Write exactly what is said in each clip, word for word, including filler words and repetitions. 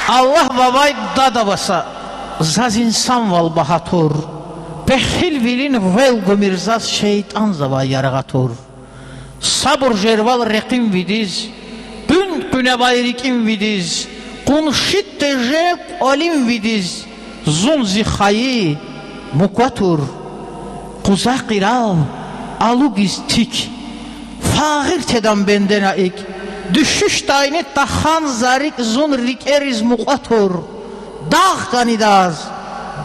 Аллагь вавай дад ава са, заз инсанвал багьа тур. Пехилвилин гъвел гумир заз шейтӀанзавай яргъа тур. Сабур жервал рекьимвидиз, пуьн къуьневай рикӀимвидиз, къунши теже кӀвалимвидиз, зун зи хайи муква тур. Къуза къирал алугиз тик, фагъир тедан бендена икӀ, дуьшуьшдайни тахан за рикӀ, зун рикӀериз мукьва тур. Дагъ кӀанидаз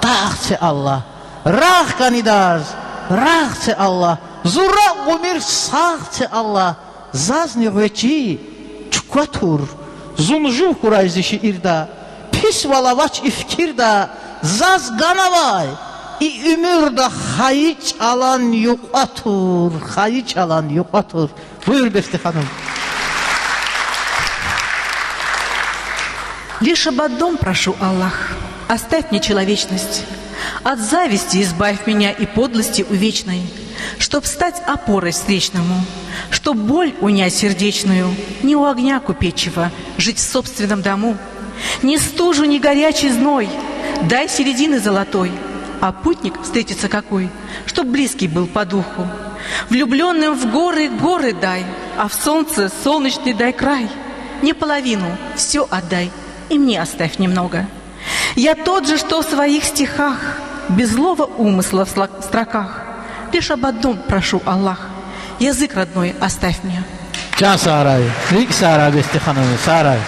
дагъ це, Аллагь, рагъ кӀанидаз рагъ це, Аллагь, зун ракь гъумир сагъ це, Аллагь, зазни гъвечӀи чуква тур. Зун жув хьурай зи шиирда, писвал авач и фикирда, заз ганавай и уьмуьрда хайи чӀалан юкьва тур, хайи чӀалан юкьва тур. Буюр, Бести ханум. Лишь об одном прошу, Аллах, оставь мне человечность. От зависти избавь меня и подлости увечной, чтоб стать опорой встречному, чтоб боль унять сердечную, не у огня кипящего жить в собственном дому. Ни стужу, ни горячий зной, дай середины золотой, а путник встретится какой, чтоб близкий был по духу. Влюблённым в горы горы дай, а в солнце солнечный дай край. Не половину, всё отдай, и мне оставь немного. Я тот же, что в своих стихах, без злого умысла в сло-, в строках. Лишь об одном прошу, Аллах, язык родной оставь мне. Чан сагърай, рикӀ сагърай, Бести ханум, сагърай.